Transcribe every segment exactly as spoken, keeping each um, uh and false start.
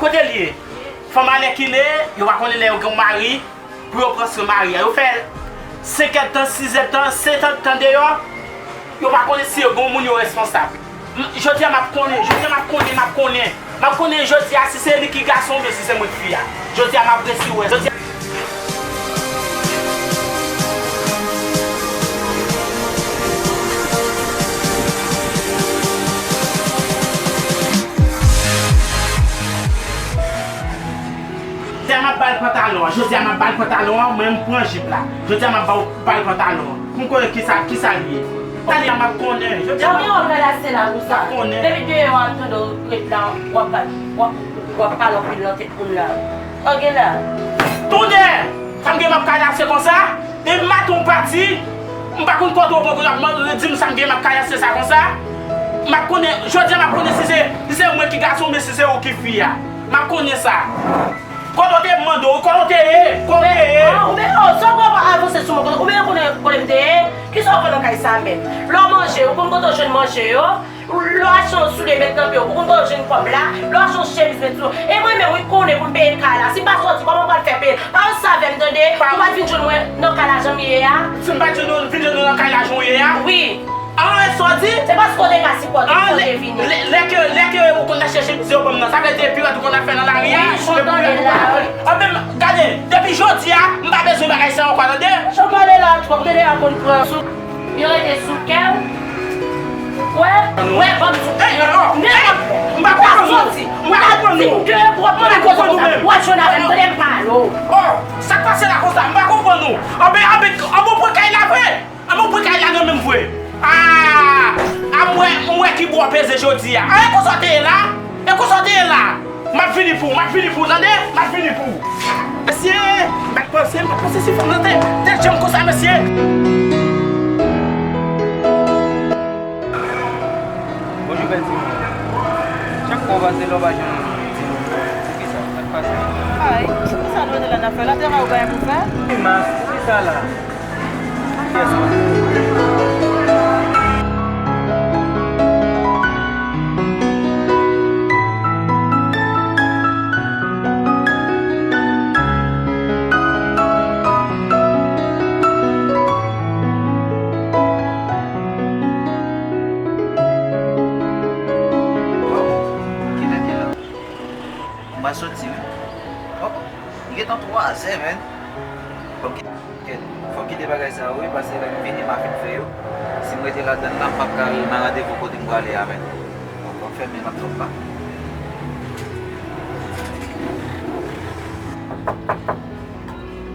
Kote l ye? Fanm alèkile, yo pa konnen lè yo gen yon mari, pou yo pran swen mari a. Yo fè senk èdtan, sis èdtan, sèt èdtan deyò, yo pa konnen si yo gen yon moun yo responsab. M- Jodi a m ap konnen, jodi a m ap konnen, m ap konnen. M ap konnen jodi a si se li ki gason oubyen si se mwen ki fi a. Jodi a m ap resi wè. Jodi a Jodi a m ap ba l pantalon an. Jodi a m ap ba l pantalon an, mwen m pran jip la. Jodi a m ap ba w, ba l pantalon an. Pou m konnen kisa, kisa l ye. Jodi a m ap konnen. Jodi a m ap konnen. Depi deyò a m tande w ret la, w ap, w ap, w ap pale anpil nan tèt moun la. Sa w gen la? Tonnè! Sa m gen m ap kadase konsa? Depi maten w pati, m pa konn kote w poko ap di m sa m gen m ap kadase sa konsa. M ap konnen, jodi a m ap konnen si se, si se mwen ki gason oubyen si se ou ki fi a. M ap konnen sa. Kote w te mande w, kote w te ye, kote w te ye. Oubyen, oh, sa w pran pa avanse sou mwen, oubyen konnen kote m te ye, kisa w fè nan kay sa menm? Lè w manje, ou konn kote w jwenn manje yo? Lè w achte yon soulye met nan pye w, ou konn kote w jwenn kòb la? Lè w achte yon chemiz met sou. E mwen menm, wi, konnen pou m peye kay la. Si m pa sòti, kòman m pral fè peye l? Pa wè sa avè m, tande? Ou pa t vin jwenn mwen nan kay la jan m ye a? Si m pa t jwenn ou, vin jwenn ou nan kay la jan w ye a? Wi. An, e sa w di? Se paske w te ka sipòte m, ou te vini. Lè, lè ke, lè ke ou konn al chèche pizza yo ban m nan, sa vle di pirèt ou konn al fè nan lari a? Wi, jan w tande l la, wi. Anben, gade, depi jodi a, m pa bezwen bagay sa ankò, tande? Jan w pale la, twòp, tande a konn pran sou. Yo rete sou kè w. Wè, wè, ban m sou kè w. Nenpòt lè. M pa konprann ou. M pa konprann ou. Ou ta di m de pwòp mwen koze konsa. W ap jwenn avè m, tande m pale w. Oh, sa k pase la konsa? M pa konprann ou. Anben, anben, anben, w pran kay la vre? Anben, w pran kay la nan men m vre? Ah, a m wè, m wè ki bò w peze jodi a. Ah, e konsa w te ye la? E konsa w te ye la? M ap vini pou w, m ap vini pou w, tande? M ap vini pou w. Mesye, m pa t panse, m pa t panse si fanm nan te, te janm konsa, mesye. Bonjou, bèl timoun. Chak fwa w pase la, w pa janm di nou poukisa, sa k pase? Ay, poukisa nou rete la n ap fè la? Travay ou pa gen pou fè? Wi, mas, poukisa la? Kilè l ye la? M pa soti, wi. Oh, li gentan twazè, menn. Fòk kite, fòk kite bagay sa yo, wi, paske lè m vini, m a fin fè yo. Si m rete ladann la, m p ap ka al nan randevou kote m prale a, menn. Fòk fèmen laptop la.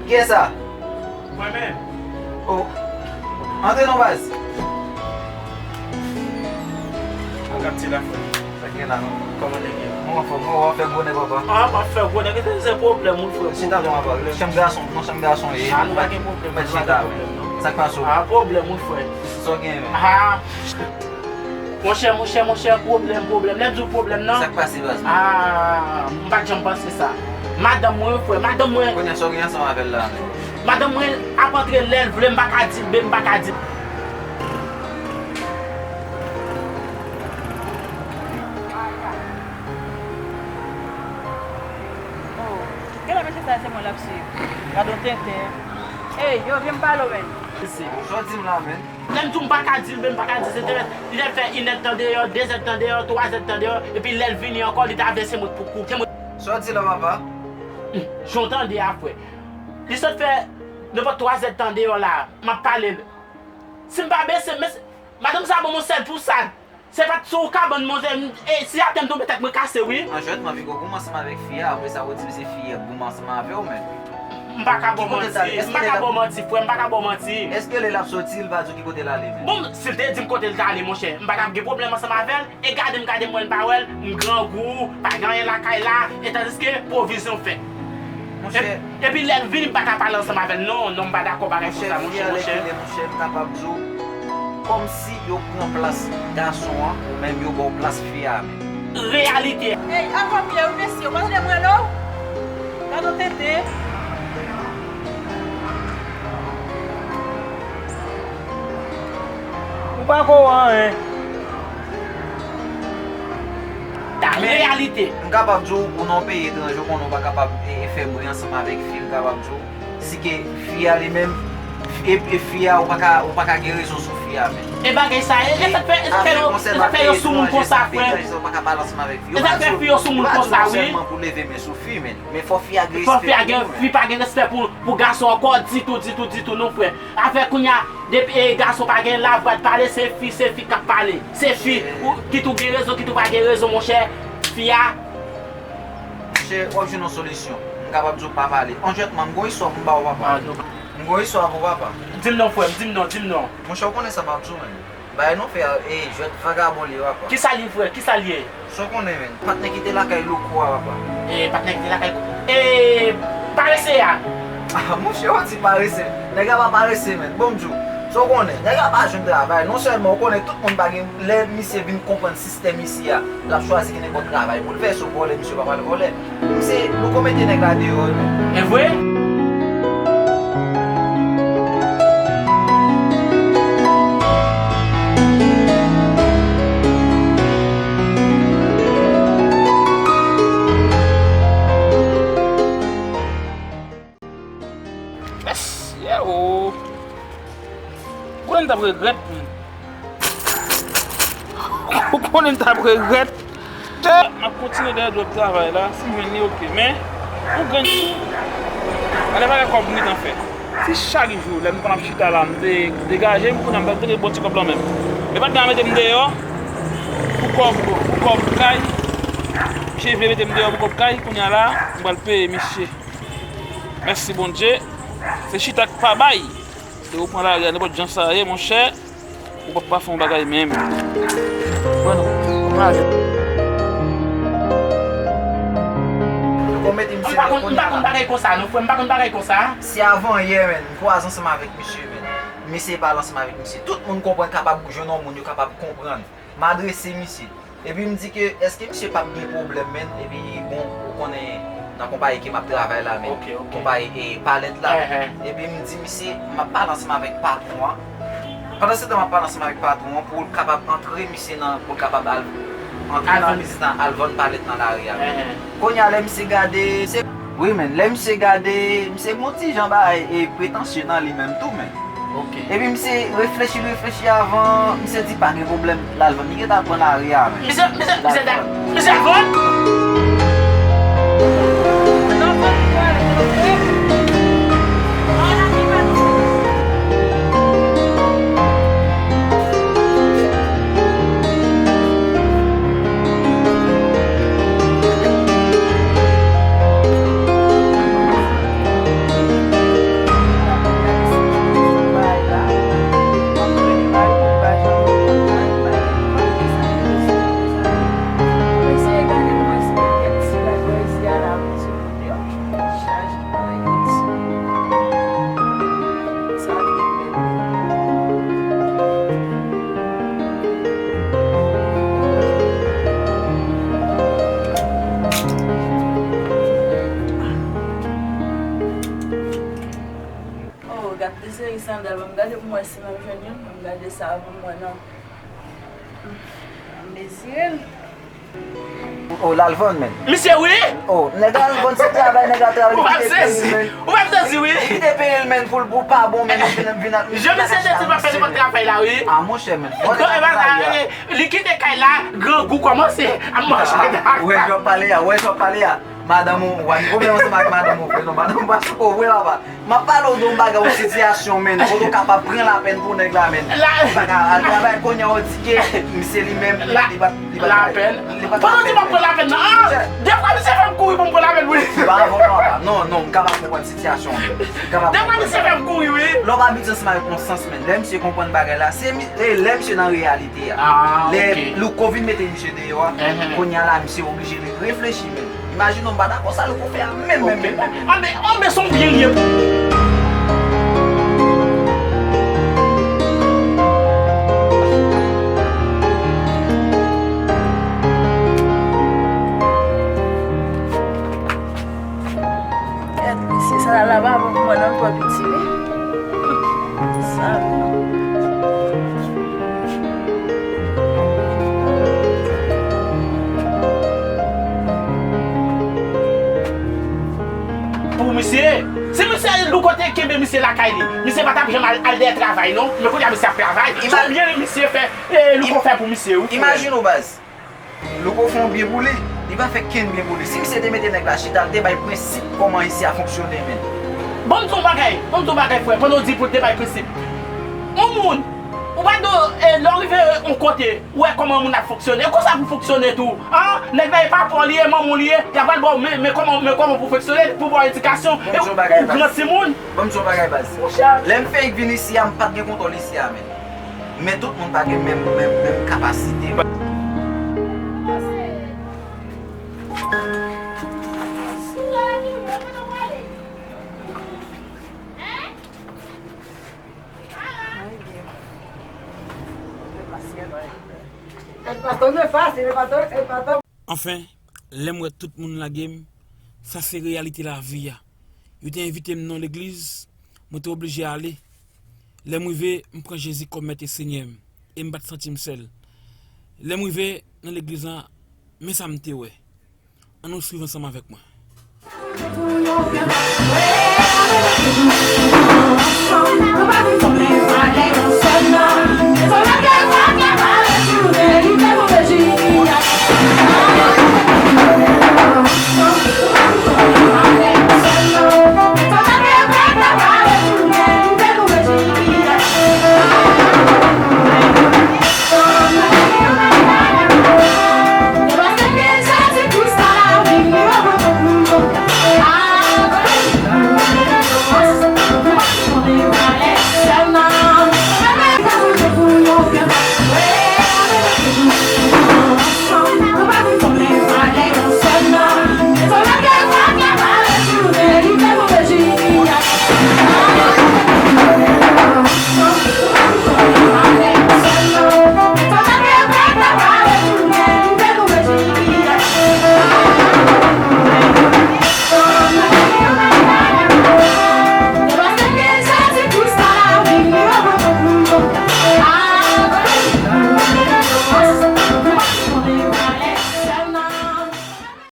Kiyès sa? Mwen menm. Oh. Antre non, baz. Mwen kap ti la frè. Sa k gen la non? Kòman nèg yo? Mwen anfòm, mwen wè w fè gwo nèg papa. Ah, m ap fè gwo nèg, se, se pwoblèm wi frè. Chita non papa, chanm gason, non chanm gason ye. Ah, nou pa gen pwoblèm, nou pa gen pwoblèm non. Sa k pase w? Ah, pwoblèm wi frè. Sa w gen menm? Ah. Monchè, monchè, monchè, pwoblèm, pwoblèm. Lè m di w pwoblèm nan. Sa k pase baz mwen? Ah, m pa t janm panse sa. Madanm mwen wi frè, madanm mwen. Kounye a sa w gen ansanm avè l la menm? Madanm mwen ap antre lè l vle, m pa ka di l, men m pa ka di l. Oh, genlè mesye sa se mwen l ap swiv. Gad on tenten. Ey, yo, vin pale w, menn. Sa w di m la, menn? Lè m di w m pa ka di l, men m pa ka di l, se te, li te fè inèdtan deyò, dezèdtan deyò, twazèdtan deyò, epi lè l vini ankò, li ta vle se mwen k pou koute mwen. Sa w di la, papa? Jan w tande a, frè. Li sot fè nenpòt twazèdtan deyò la, m ap pale l. Si m pa bese, men, madanm sa ban m yon sèl pou sa. Se pa t sou kabann, monchè, m, e, si atè m tonbe, tèt mwen kase, wi. An jwèt, m anvi gwo goumen ansanm avèk fi a, apre sa, ou di m se fi a k goumen ansanm avè w, menn. M pa ka ba w manti, m pa ka ba w manti, frè, m pa ka ba w manti. Èske lè l ap soti, l pa di w ki kote l ale, menn? Bon, si l te di m kote l t ale, monchè, m pa t ap gen pwoblèm ansanm avè l. E gade m, gade m wè l, m pa wè l, m grangou, pa gen anyen lakay la, e tandiske pwovizyon fèt. Monchè. Epi lè l vini, m pa ka pale ansanm avè l, non, non, m pa dakò bagay konsa, monchè, monchè. Monchè, fi a lè ki lè, monchè, m kapab di w, kòmsi yo pran plas gason an, ou menm yo ba w plas fi a menm. Reyalite. Ey, avan m ye wi, mesye, ou pa tande m rele w? Gad on tenten. Ou pa ko anyen. Dam, Reyalite. M kapab di w, ou nan yon peyi etranje, ou konnen ou pa kapab e, e fè bri ansanm avèk fi, m kapab di w, si ke fi a li menm, e, e fi a, ou pa ka, ou pa ka gen rezon sou fi a, men. E bagay sa, e, e sa k fè, e sa k fè yo, e sa k fè yo sou moun konsa, frè. Ou pa ka pale ansanm avèk fi. E sa k fè fi yo sou moun konsa, wi. Yo pa di w sèlman pou leve men sou fi, men, men fò fi a gen respè pou ou, men. Fò fi a gen, fi pa gen respè pou, pou gason ankò, ditou, ditou, ditou, non, frè. Afè kounye a, depi, e, gason pa gen lavwa, pale, se fi, se fi k ap pale. Se fi, ou, kit ou gen rezon, kit ou pa gen rezon, monchè, fi a. Monchè, w ap jwenn yon solisyon. M kapab di w pa pale. On jwètman, m gon istwa pou m ba w, papa. M gon istwa pou w, papa. Di m non, frè m, di m non, di m non. Monchè, w konnen sa m ap di w, men. Bagay nou fè a, e, jwèt vagabon li ye, papa. Kisa l ye, frè? Kisa l ye? Sa w konnen, men. Patnè ki te lakay Louko a, papa. E, patnè ki te lakay Louko. E, parese a. Ah, monchè, w di parese. Nèg la pa parese, men. Bon, m di w. Sa w konnen, nèg la pa jwenn travay. Non sèlman, w konnen tout moun pa gen, lè misye vin konprann sistèm isi a, l ap chwazi gen nenpòt travay pou l fè, se yon vòlè, misye pa pral vòlè. Misye, nou komete nèg la deyò, wi, men. E vre? Yes, yeah, oh. Ou konnen m t ap regrèt, men. Ou konnen m t ap regrèt. Tè, m ap kontinye dèyè dwèt travay la, si m jwenn li, oke. Men, ou grenn sou, gade valè kòb m gentan fè. Si chak jou, lè m konn ap chita la, m te degaje m, kounye a m t ap te gen bon ti kòb lan menm. Men patnè a mete m deyò, pou kòb, pou kòb kay. Misye vle mete m deyò pou kòb kay, kounye a la, m pral peye misye. Mèsi Bondye. Se chita k pa bay. Se ou pran lari a nenpòt jan sa ye, monchè. Ou p ap pa fè yon bagay menm. Mwen non. Mwen ale. M pa konn, m pa konn bagay konsa, non, frè m, m pa konn bagay konsa. Se avan yè, men, m kwaze ansanm avèk misye, men. M eseye pale ansanm avèk misye. Tout moun konprann, kapab jwenn yon moun yo kapab konprann. M adrese misye. Epi m di ke, èske misye p ap gen pwoblèm, men? Epi, bon, ou konnen nan konpayi ke m ap travay la, men. Ok, ok. Konpayi, e, palèt la. Epi m di misye, m ap pale ansanm avèk patwon an. Pandansetan, m ap pale ansanm avèk patwon an pou l kapab antre misye nan, pou l kapab al, antre nan biznis lan, al vann palèt nan lari a, men. Kounye a, lè misye gade, se, wi, men, lè misye gade, misye gen yon ti jan bagay, e, pretansye nan li menm tou, men. Ok. Epi misye reflechi, reflechi avan, misye di pa gen pwoblèm, l al vann. Li gentan pran lari a, men. Misye, misye, misye, misye al vann? Oh, gad de seri sandal, ban m gade pou m wè si m ap jwenn youn, ban m gade sa pou m wè non. M mezire l. Oh, l al vann, men. Misye, wi. Oh, nèg la al vann, se travay, nèg la travay, li kite peyi l, men. Ou pa m sezi, wi. Li kite peyi l, men, pou l, pou l pa bon, men, li vin, vin ak misye. Je misye te di pa fè nenpòt travay la, wi. Ah, monchè, men. Li kite kay la, grangou kòmanse ap manje. Wè, jan w pale a, wè, jan w pale a. Madanm ou, ou pa gen pwoblèm ansanm ak madanm ou, frè, non, madanm ou pa sou kò, wi, papa. M ap pale w de yon bagay, yon sitiyasyon, men, kote w kapab pran lapèn pou nèg la, men. Li pa ka al travay, kounye a w di ke misye li menm, li pa, li pa, lapèn. Li pa lapèn. Pandan ke m ap pran lapèn nan, ah, defwa misye fè m kouri pou m pran lapèn pou li. Se pa avè w non, papa. Non, non, m kapab konprann sitiyasyon an, men. M kapab konprann. Defwa misye fè m kouri, wi. Lè w pa abitye ansanm avèk yon sans, men. Lè misye konprann bagay la, se mi-, e, lè misye nan reyalite a. Ah, ok. Lè Louko vin mete misye deyò a, kounye a la, misye oblije reflechi, men. Imajine w, m pa dakò sa Louko fè a menm, menm, menm, menm. Anben, anben, se yon byen li ye. Gad, mesye, sa la laba pou mwen nan twò piti, wi. Sa. Misye lakay li. Misye pa t ap janm al, al dèyè travay, non. Men kounye a misye ap travay. Ima- Se yon byen misye fè, e, Louko fè pou misye, wi. Imajine w, baz. Louko fè yon byen pou li. Li pa fè kenn byen pou li. Si misye te mete nèg la chita, l te bay prensip kòman isi a fonksyone, men. Ban m di w yon bagay. Ban m di w yon bagay, frè. Pandan w di pou l te bay prensip. Yon moun, ou pa do, e, lè w rive yon kote, ou wè kòman moun ap fonksyone. E konsa pou fonksyone tou. An, nèg la e papa w li ye, manman w li ye, y ap al ba w, men, men kòman, men kòman pou fonksyone, pou ba w edikasyon. Ban m di yon bagay, baz. Ou gran timoun. Ban m di yon bagay, baz. Monchè. Lè m fenk vin isi a, m pa t gen kontwòl isi a, men. Men tout moun pa gen menm, menm, menm kapasite. Anfen, lè m wè tout moun lage m, sa se reyalite lavi a. Yo te envite m nan legliz, mwen te oblije ale. Lè m rive, m pran Jezi kòm Mèt e Senyè m, e m pa t santi m sèl. Lè m rive nan legliz la, men sa m te wè. Ann nou swiv ansanm avèk mwen.